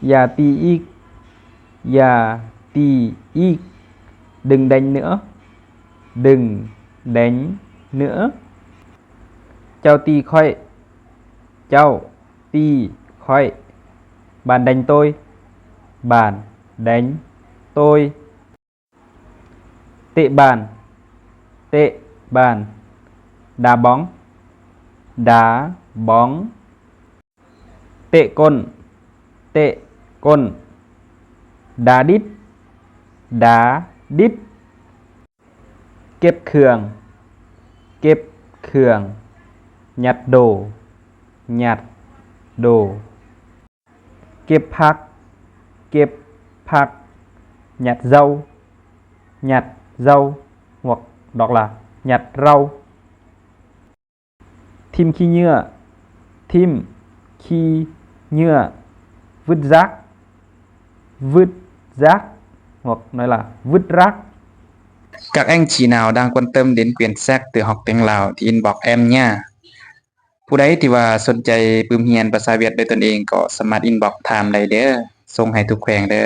อย่าตีอีก อย่าตีอีก đừng đánh nữa, đừng đánh nữa. ເຈົ້າຕີຂ້ອຍ ເຈົ້າຕີຂ້ອຍ bạn đánh tôi, bạn đánh tôi. ເຕະບານ ເຕະບານ đá bóng, đá bóng. ເຕະກົ້ນ ເຕະກົ້ນ đá đít, đá đít. ເກັບເຄື່ອງ ເກັບເຄື່ອງ nhặt đồ, nhặt đồ. ເກັບຜັກ ເກັບຜັກ nhặt rau, nhặt rau, ໝວກດອກລາ nhặt rau. ຖິ້ມຂີ້ເຫຍື້ອ ຖິ້ມຂີ້ເຫຍື້ອ vứt rác, vứt rác, ໝວກນ້ອຍລາ vứt rác. Các anh chị nào đang quan tâm đến quyển sách Tự học tiếng Lào thì inbox em nha. ຜູ້ໃດທີ່ວ່າສົນໃຈປຶ້ມຮຽນພາສາຫວຽດດ້ວຍຕົນເອງກໍສາມາດ inbox ຖາມໄດ້ເດີ້ ສົ່ງໃຫ້ທຸກແຂວງເດີ້.